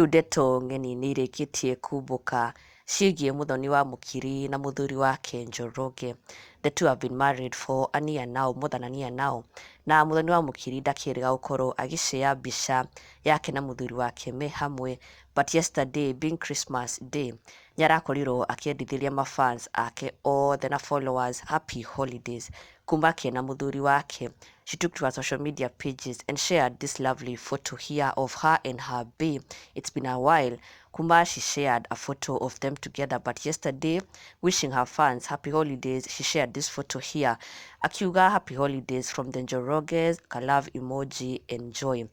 Rĩu ndeto ng'eni nĩ irĩkĩtie kumbũka ciĩgiĩ Muthoni wa Mũkiri na mũthuri wake Njoroge. The two have been married for a year now, more than a year now. Na Muthoni wa Mũkiri ndakĩrĩga gũkorwo agĩshare mbica yake na mũthuri wake me hamwe, but yesterday being Christmas Day, nĩ arakorirwo akĩendithĩria mafans ake othe na followers happy holidays kuma ke na mũthuri wake. She took to her social media pages and shared this lovely photo here of her and her bae. It's been a while kuma she shared a photo of them together, but yesterday, wishing her fans happy holidays, she shared this photo here akiuga, "Happy holidays from the Njoroges, love emoji, enjoy."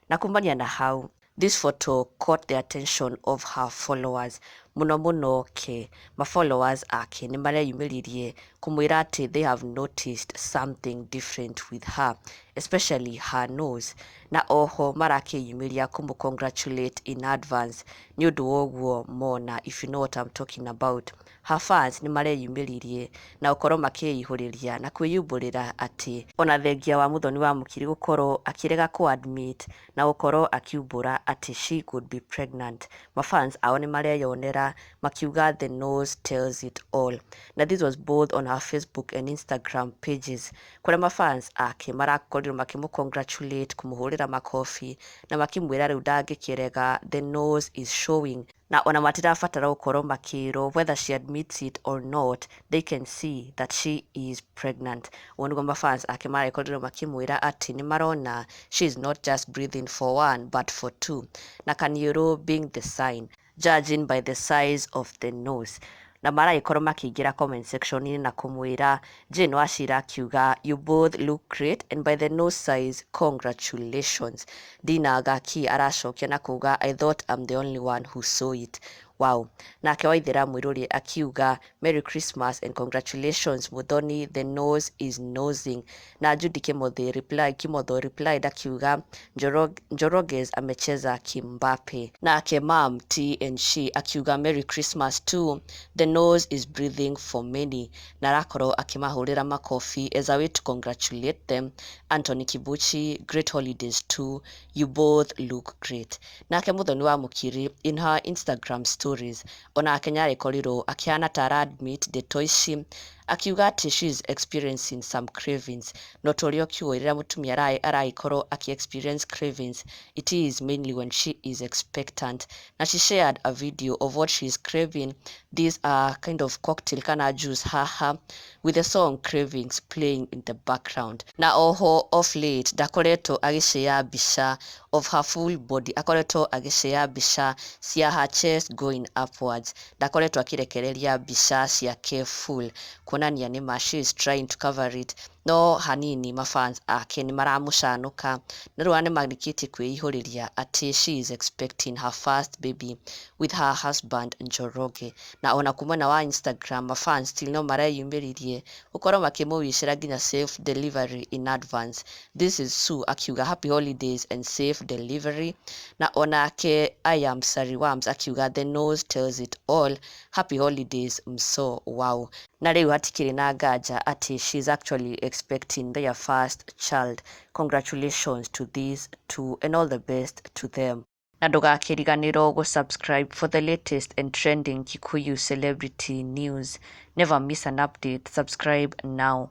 Na kumania na hau, this photo caught the attention of her followers mũno mũno. Ke ma followers ake nĩ mareyumĩririe kũmwĩra atĩ they have noticed something different with her, especially her nose, na oho marakĩyumĩria kũmũ congratulate in advance nĩ ũndũ wa ũguo mona. If you know what I'm talking about, her fans nĩ mareyumĩririe na gũkorwo makĩihũrĩria na kwĩyumbũrĩra atĩ ona thengia wa Muthoni wa Mũkiri gũkorwo akĩrega kũ admit na gũkorwo akiumbũra atĩ she could be pregnant, mafans ao nĩ mareyonera makiuga the nose tells it all. Na this was both on her Facebook and Instagram pages, kũrĩa mafans ake marakorirwo makĩmũ congratulate, kũmũhũrĩra makobi na makĩmwĩra rĩu ndangĩkĩrega, the nose is showing, na ona matirabatara gũkorwo makĩrwo whether she admits it or not, they can see that she is pregnant. Ũguo nĩguo mafans ake marekorirwo makĩmwĩra atĩ nĩ marona she is not just breathing for one but for two, na kaniũrũ being the sign, judging by the size of the nose. Na maragĩkorwo makĩingĩra comment section-inĩ na kũmwĩra, Jane Wachira akiuga, "You both look great and by the nose size, congratulations." Dina Gaki aracokia na kuga, "I thought I'm the only one who saw it. Wow." Nake Waithera Mwiruri akiuga, "Merry Christmas and congratulations, Muthoni, the nose is nosing." Na Judy Kimotho reply, Kimotho replied akiuga, "Njoroges amecheza kimbape." Nake Mam T and she akiuga, "Merry Christmas too, the nose is breathing for many," na arakorwo akĩmahũrĩra makobi as a way to congratulate them. Anthony Kibuchi, "Great holidays too, you both look great." Nake Muthoni wa Mũkiri in her Instagram stories onake nĩarĩkorirwo akĩhana ta ara admit ndeto ici, akiuga atĩ she is experiencing some cravings. No ta ũrĩa ũkiũĩ, rĩrĩa mũtumia aragĩkorwo akĩ experience cravings, it is mainly when she is expectant. Na she shared a video of what she is craving, this kind of cocktail kana juice haha, with the song "Cravings" playing in the background. Na oho off late ndakoretwo agĩshare mbica of her full body, akoretwo agĩshare mbica cia her chest going upwards, ndakoretwo akĩrekereria mbica ciake full, kuonania nĩma she is trying to cover it. No hanini mafans ake nĩ maramũcanũka na rĩu nĩ marĩkĩtie kwĩihũrĩria atĩ she is expecting her first baby with her husband Njoroge. Na ona kumwena wa Instagram, mafans still no mareyumĩririe gũkorwo makĩmũwicĩra nginya safe delivery in advance. This is Sue akiuga, "Happy holidays and safe delivery." Na onake I am Sariwams akiuga, "The nose tells it all, happy holidays mso." Wow, na rĩu hatikĩrĩ na nganja atĩ she is actually expecting their first child. Congratulations to these two and all the best to them. Na ndũgakĩriganĩrwo gũ-subscribe for the latest and trending Kikuyu celebrity news. Never miss an update. Subscribe now.